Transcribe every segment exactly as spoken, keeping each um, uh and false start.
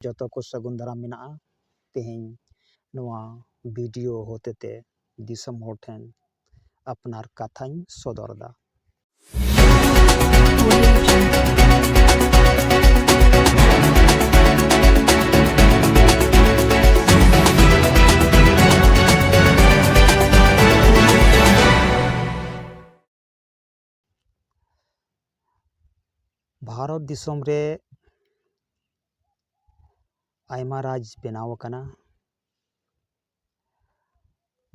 ᱡᱚᱛᱚ ᱠᱚ ᱥᱟᱹᱜᱩᱱ ᱫᱟᱨᱟᱢ ᱢᱮᱱᱟᱜᱼᱟ᱾ ᱛᱮᱦᱮᱧ ᱱᱚᱣᱟ ᱵᱷᱤᱰᱤᱭᱳ ᱦᱚᱛᱮᱛᱮ ᱫᱤᱥᱚᱢ ᱦᱚᱲ ᱴᱷᱮᱱ ᱟᱯᱱᱟᱨ ᱠᱟᱛᱷᱟᱧ ᱥᱚᱫᱚᱨ ᱮᱫᱟ᱾ ᱵᱷᱟᱨᱚᱛ ᱫᱤᱥᱚᱢ ᱨᱮ ᱟᱭᱢᱟ ᱨᱟᱡᱽ ᱵᱮᱱᱟᱣ ᱟᱠᱟᱱᱟ᱾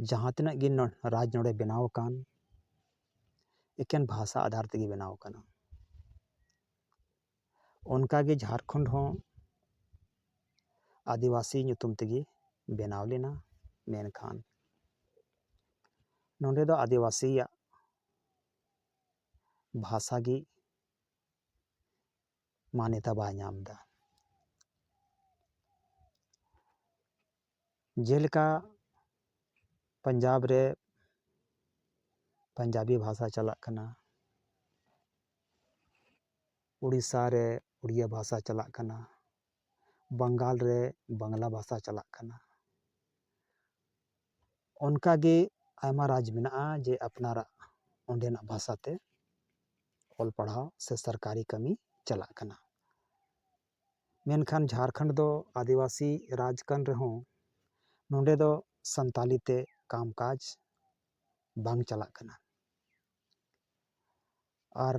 ᱡᱟᱦᱟᱸ ᱛᱤᱱᱟᱹᱜ ᱜᱮ ᱱᱚ-, ᱨᱟᱡᱽ ᱱᱚᱰᱮ ᱵᱮᱱᱟᱣ ᱟᱠᱟᱱ, ᱮᱠᱮᱱ ᱵᱷᱟᱥᱟ ᱟᱫᱷᱟᱨ ᱛᱮᱜᱮ ᱵᱮᱱᱟᱣ ᱟᱠᱟᱱᱟ᱾ ᱚᱱᱠᱟᱜᱮ ᱡᱷᱟᱲᱠᱷᱚᱸᱰ ᱦᱚᱸ ᱟᱹᱫᱤᱵᱟᱹᱥᱤ ᱧᱩᱛᱩᱢ ᱛᱮᱜᱮ ᱵᱮᱱᱟᱣ ᱞᱮᱱᱟ, ᱢᱮᱱᱠᱷᱟᱱ ᱱᱚᱰᱮ ᱫᱚ ᱟᱹᱫᱤᱵᱟᱹᱥᱤᱭᱟᱜ ᱵᱷᱟᱥᱟ ᱜᱮ ᱢᱟᱱᱭᱚᱛᱟ ᱵᱟᱭ ᱧᱟᱢ ᱮᱫᱟ᱾ ᱡᱮᱞᱮᱠᱟ ᱯᱟᱧᱡᱟᱵᱽ ᱨᱮ ᱯᱟᱧᱡᱟᱵᱤ ᱵᱷᱟᱥᱟ ᱪᱟᱞᱟᱜ ᱠᱟᱱᱟ, ᱩᱲᱤᱥᱥᱟ ᱨᱮ ᱩᱲᱤᱭᱟ ᱵᱷᱟᱥᱟ ᱪᱟᱞᱟᱜ ᱠᱟᱱᱟ, ᱵᱟᱝᱜᱟᱞ ᱨᱮ ᱵᱟᱝᱞᱟ ᱵᱷᱟᱥᱟ ᱪᱟᱞᱟᱜ ᱠᱟᱱᱟ᱾ ᱚᱱᱠᱟᱜᱮ ᱟᱭᱢᱟ ᱨᱟᱡᱽ ᱢᱮᱱᱟᱜᱼᱟ ᱡᱮ ᱟᱯᱱᱟᱨᱟᱜ ᱚᱸᱰᱮᱱᱟᱜ ᱵᱷᱟᱥᱟᱛᱮ ᱚᱞ ᱯᱟᱲᱦᱟᱣ ᱥᱮ ᱥᱚᱨᱠᱟᱨᱤ ᱠᱟᱹᱢᱤ ᱪᱟᱞᱟᱜ ᱠᱟᱱᱟ᱾ ᱢᱮᱱᱠᱷᱟᱱ ᱡᱷᱟᱲᱠᱷᱚᱸᱰ ᱫᱚ ᱟᱹᱫᱤᱵᱟᱹᱥᱤ ᱨᱟᱡᱽ ᱠᱟᱱ ᱨᱮᱦᱚᱸ ᱱᱚᱰᱮ ᱫᱚ ᱥᱟᱱᱛᱟᱞᱤ ᱛᱮ ᱠᱟᱢ ᱠᱟᱡᱽ ᱵᱟᱝ ᱪᱟᱞᱟᱜ ᱠᱟᱱᱟ᱾ ᱟᱨ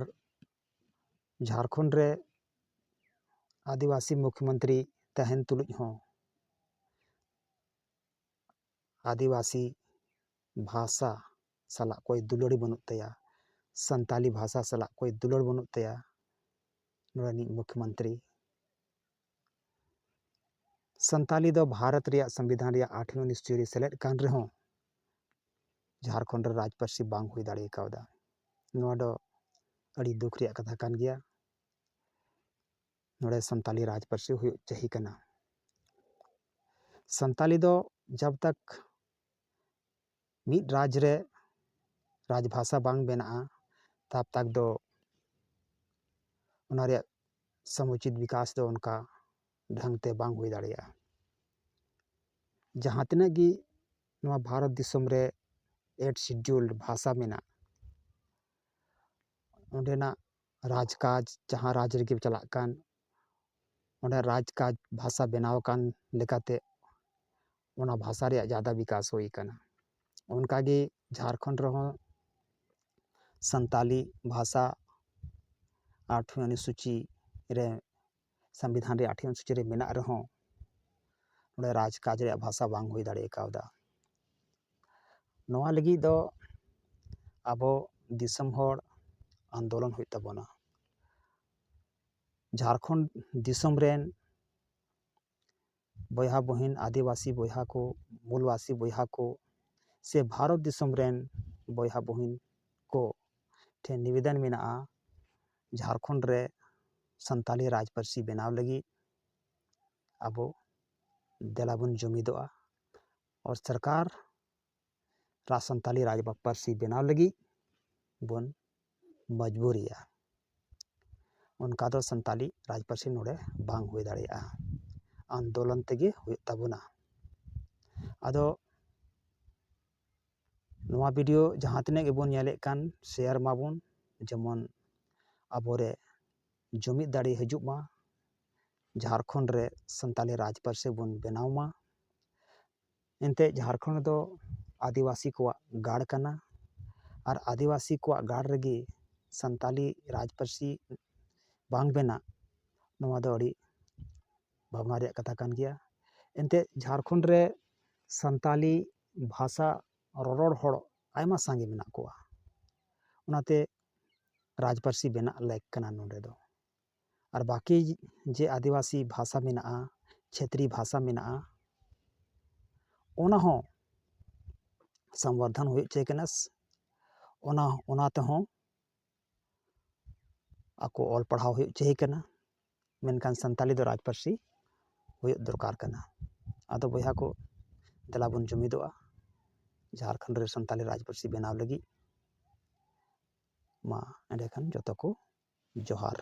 ᱡᱷᱟᱲᱠᱷᱚᱸᱰ ᱨᱮ ᱟᱹᱫᱤᱵᱟᱹᱥᱤ ᱢᱩᱠᱷᱭᱚᱢᱚᱱᱛᱨᱤ ᱛᱟᱦᱮᱱ ᱛᱩᱞᱩᱡ ᱦᱚᱸ ᱟᱹᱫᱤᱵᱟᱹᱥᱤ ᱵᱷᱟᱥᱟ ᱥᱟᱞᱟᱜ ᱠᱚᱭ ᱫᱩᱞᱟᱹᱲᱤ ᱵᱟᱹᱱᱩᱜ ᱛᱟᱭᱟ, ᱥᱟᱱᱛᱟᱞᱤ ᱵᱷᱟᱥᱟ ᱥᱟᱞᱟᱜ ᱠᱚᱭ ᱫᱩᱞᱟᱹᱲ ᱵᱟᱹᱱᱩᱜ ᱛᱟᱭᱟ ᱱᱚᱰᱮᱱᱤᱡ ᱢᱩᱠᱷᱭᱚᱢᱚᱱᱛᱨᱤ᱾ ᱥᱟᱱᱛᱟᱞᱤ ᱫᱚ ᱵᱷᱟᱨᱚᱛ ᱨᱮᱭᱟᱜ ᱥᱚᱝᱵᱤᱫᱷᱟᱱ ᱨᱮᱭᱟᱜ ᱟᱴᱷᱣᱤ ᱚᱱᱩᱥᱩᱪᱤ ᱨᱮ ᱥᱮᱞᱮᱫ ᱠᱟᱱ ᱨᱮᱦᱚᱸ ᱡᱷᱟᱲᱠᱷᱚᱸᱰ ᱨᱮ ᱨᱟᱡᱽ ᱯᱟᱹᱨᱥᱤ ᱵᱟᱝ ᱦᱩᱭ ᱫᱟᱲᱮ ᱠᱟᱣᱫᱟ᱾ ᱱᱚᱣᱟ ᱫᱚ ᱟᱹᱰᱤ ᱫᱩᱠ ᱨᱮᱭᱟᱜ ᱠᱟᱛᱷᱟ ᱠᱟᱱ ᱜᱮᱭᱟ᱾ ᱱᱚᱰᱮ ᱥᱟᱱᱛᱟᱞᱤ ᱨᱟᱡᱽ ᱯᱟᱹᱨᱥᱤ ᱦᱩᱭᱩᱜ ᱪᱟᱹᱦᱤ ᱠᱟᱱᱟ᱾ ᱥᱟᱱᱛᱟᱞᱤ ᱫᱚ ᱡᱟᱵ ᱛᱟᱠ ᱢᱤᱫ ᱨᱟᱡᱽ ᱨᱮ ᱨᱟᱡᱽ ᱵᱷᱟᱥᱟ ᱵᱟᱝ ᱵᱮᱱᱟᱜᱼᱟ, ᱛᱟᱵ ᱛᱟᱠ ᱫᱚ ᱚᱱᱟ ᱨᱮᱭᱟᱜ ᱥᱚᱢᱩᱪᱤᱛ ᱵᱤᱠᱟᱥ ᱫᱚ ᱚᱱᱠᱟ ᱰᱷᱟᱝ ᱛᱮ ᱵᱟᱝ ᱦᱩᱭ ᱫᱟᱲᱮᱭᱟᱜᱼᱟ᱾ ᱡᱟᱦᱟᱸ ᱛᱤᱱᱟᱹᱜ ᱜᱮ ᱱᱚᱣᱟ ᱵᱷᱟᱨᱚᱛ ᱫᱤᱥᱚᱢ ᱨᱮ eight scheduled ᱵᱷᱟᱥᱟ ᱢᱮᱱᱟᱜ, ᱚᱸᱰᱮᱱᱟᱜ ᱨᱟᱡᱽᱠᱟᱡᱽ, ᱡᱟᱦᱟᱸ ᱨᱟᱡᱽ ᱨᱮᱜᱮ ᱪᱟᱞᱟᱜ ᱠᱟᱱ, ᱚᱸᱰᱮ ᱨᱟᱡᱽᱠᱟᱡᱽ ᱵᱷᱟᱥᱟ ᱵᱮᱱᱟᱣ ᱟᱠᱟᱱ ᱞᱮᱠᱟᱛᱮ ᱚᱱᱟ ᱵᱷᱟᱥᱟ ᱨᱮᱭᱟᱜ ᱡᱟᱫᱟ ᱵᱤᱠᱟᱥ ᱦᱩᱭ ᱟᱠᱟᱱᱟ᱾ ᱚᱱᱠᱟᱜᱮ ᱡᱷᱟᱲᱠᱷᱚᱸᱰ ᱨᱮᱦᱚᱸ ᱥᱟᱱᱛᱟᱞᱤ ᱵᱷᱟᱥᱟ ᱟᱴᱷᱣᱤ ᱚᱱᱩᱥᱩᱪᱤ ᱨᱮ, ᱥᱚᱝᱵᱤᱫᱷᱟᱱ ᱨᱮ ᱟᱴᱷᱣᱤ ᱚᱱᱩᱥᱩᱪᱤ ᱨᱮ ᱢᱮᱱᱟᱜ ᱨᱮᱦᱚᱸ, ᱱᱚᱰᱮ ᱨᱟᱡᱽᱠᱟᱡᱽ ᱨᱮᱭᱟᱜ ᱵᱷᱟᱥᱟ ᱵᱟᱝ ᱦᱩᱭ ᱫᱟᱲᱮ ᱠᱟᱣᱫᱟ᱾ ᱱᱚᱣᱟ ᱞᱟᱹᱜᱤᱫ ᱫᱚ ᱟᱵᱚ ᱫᱤᱥᱚᱢ ᱦᱚᱲ ᱟᱱᱫᱳᱞᱚᱱ ᱦᱩᱭᱩᱜ ᱛᱟᱵᱚᱱᱟ᱾ ᱡᱷᱟᱲᱠᱷᱚᱸᱰ ᱫᱤᱥᱚᱢ ᱨᱮᱱ ᱵᱚᱭᱦᱟ ᱵᱩᱦᱤᱱ, ᱟᱹᱫᱤᱵᱟᱹᱥᱤ ᱵᱚᱭᱦᱟ ᱠᱚ, ᱢᱩᱞᱵᱟᱥᱤ ᱵᱚᱭᱦᱟ ᱠᱚ, ᱥᱮ ᱵᱷᱟᱨᱚᱛ ᱫᱤᱥᱚᱢ ᱨᱮᱱ ᱵᱚᱭᱦᱟ ᱵᱩᱦᱤᱱ ᱠᱚ ᱴᱷᱮᱱ ᱱᱤᱵᱮᱫᱚᱱ ᱢᱮᱱᱟᱜᱼᱟ, ᱡᱷᱟᱲᱠᱷᱚᱸᱰ ᱨᱮ ᱥᱟᱱᱛᱟᱞᱤ ᱨᱟᱡᱽ ᱯᱟᱹᱨᱥᱤ ᱵᱮᱱᱟᱣ ᱞᱟᱹᱜᱤᱫ ᱟᱵᱚ ᱫᱮᱞᱟ ᱵᱚᱱ ᱡᱩᱢᱤᱫᱚᱜᱼᱟ ᱟᱨ ᱥᱚᱨᱠᱟᱨ ᱨᱟᱡᱽ ᱥᱟᱱᱛᱟᱞᱤ ᱨᱟᱡᱽ ᱯᱟᱹᱨᱥᱤ ᱵᱮᱱᱟᱣ ᱞᱟᱹᱜᱤᱫ ᱵᱚᱱ ᱢᱚᱡᱽᱵᱩᱨᱤᱭᱟ᱾ ᱚᱱᱠᱟ ᱫᱚ ᱥᱟᱱᱛᱟᱞᱤ ᱨᱟᱡᱽ ᱯᱟᱹᱨᱥᱤ ᱱᱚᱰᱮ ᱵᱟᱝ ᱦᱩᱭ ᱫᱟᱲᱮᱭᱟᱜᱼᱟ, ᱟᱱᱫᱳᱞᱚᱱ ᱛᱮᱜᱮ ᱦᱩᱭᱩᱜ ᱛᱟᱵᱚᱱᱟ᱾ ᱟᱫᱚ ᱱᱚᱣᱟ ᱵᱷᱤᱰᱤᱭᱳ ᱡᱟᱦᱟᱸ ᱛᱤᱱᱟᱹᱜ ᱜᱮᱵᱚᱱ ᱧᱮᱞᱮᱫ ᱠᱟᱱ, ᱥᱮᱭᱟᱨ ᱢᱟᱵᱚᱱ, ᱡᱮᱢᱚᱱ ᱟᱵᱚᱨᱮ ᱡᱩᱢᱤᱫ ᱫᱟᱲᱮ ᱦᱤᱡᱩᱜ ᱢᱟ, ᱡᱷᱟᱲᱠᱷᱚᱸᱰ ᱨᱮ ᱥᱟᱱᱛᱟᱞᱤ ᱨᱟᱡᱽ ᱯᱟᱹᱨᱥᱤ ᱵᱚᱱ ᱵᱮᱱᱟᱣ ᱢᱟ᱾ ᱮᱱᱛᱮᱫ ᱡᱷᱟᱲᱠᱷᱚᱸᱰ ᱫᱚ ᱟᱹᱫᱤᱵᱟᱹᱥᱤ ᱠᱚᱣᱟᱜ ᱜᱟᱲ ᱠᱟᱱᱟ, ᱟᱨ ᱟᱹᱫᱤᱵᱟᱹᱥᱤ ᱠᱚᱣᱟᱜ ᱜᱟᱲ ᱨᱮᱜᱮ ᱥᱟᱱᱛᱟᱞᱤ ᱨᱟᱡᱽ ᱯᱟᱹᱨᱥᱤ ᱵᱟᱝ ᱵᱮᱱᱟᱜ, ᱱᱚᱣᱟ ᱫᱚ ᱟᱹᱰᱤ ᱵᱷᱟᱵᱽᱱᱟ ᱨᱮᱭᱟᱜ ᱠᱟᱛᱷᱟ ᱠᱟᱱ ᱜᱮᱭᱟ᱾ ᱮᱱᱛᱮᱫ ᱡᱷᱟᱲᱠᱷᱚᱸᱰ ᱨᱮ ᱥᱟᱱᱛᱟᱞᱤ ᱵᱷᱟᱥᱟ ᱨᱚᱨᱚᱲ ᱦᱚᱲ ᱟᱭᱢᱟ ᱥᱟᱸᱜᱮ ᱢᱮᱱᱟᱜ ᱠᱚᱣᱟ, ᱚᱱᱟᱛᱮ ᱨᱟᱡᱽ ᱯᱟᱹᱨᱥᱤ ᱵᱮᱱᱟᱜ ᱞᱮᱠ ᱠᱟᱱᱟ ᱱᱚᱰᱮ ᱫᱚ᱾ ᱟᱨ ᱵᱟᱹᱠᱤ ᱡᱮ ᱟᱹᱫᱤᱵᱟᱹᱥᱤ ᱵᱷᱟᱥᱟ ᱢᱮᱱᱟᱜᱼᱟ, ᱪᱷᱮᱛᱨᱤ ᱵᱷᱟᱥᱟ ᱢᱮᱱᱟᱜᱼᱟ, ᱚᱱᱟ ᱦᱚᱸ ᱥᱚᱝᱵᱚᱨᱫᱷᱚᱱ ᱦᱩᱭᱩᱜ ᱪᱟᱹᱭ ᱠᱟᱱᱟ, ᱚᱱᱟ, ᱚᱱᱟ ᱛᱮᱦᱚᱸ ᱟᱠᱚ ᱚᱞ ᱯᱟᱲᱦᱟᱣ ᱦᱩᱭᱩᱜ ᱪᱟᱹᱭ ᱠᱟᱱᱟ, ᱢᱮᱱᱠᱷᱟᱱ ᱥᱟᱱᱛᱟᱞᱤ ᱫᱚ ᱨᱟᱡᱽ ᱯᱟᱹᱨᱥᱤ ᱦᱩᱭᱩᱜ ᱫᱚᱨᱠᱟᱨ ᱠᱟᱱᱟ᱾ ᱟᱫᱚ ᱵᱚᱭᱦᱟ ᱠᱚ, ᱫᱮᱞᱟ ᱵᱚᱱ ᱡᱩᱢᱤᱫᱚᱜᱼᱟ, ᱡᱷᱟᱲᱠᱷᱚᱸᱰ ᱨᱮ ᱥᱟᱱᱛᱟᱞᱤ ᱨᱟᱡᱽ ᱯᱟᱹᱨᱥᱤ ᱵᱮᱱᱟᱣ ᱞᱟᱹᱜᱤᱫ᱾ ᱢᱟ ᱮᱸᱰᱮᱠᱷᱟᱱ ᱡᱚᱛᱚ ᱠᱚ ᱡᱚᱦᱟᱨ᱾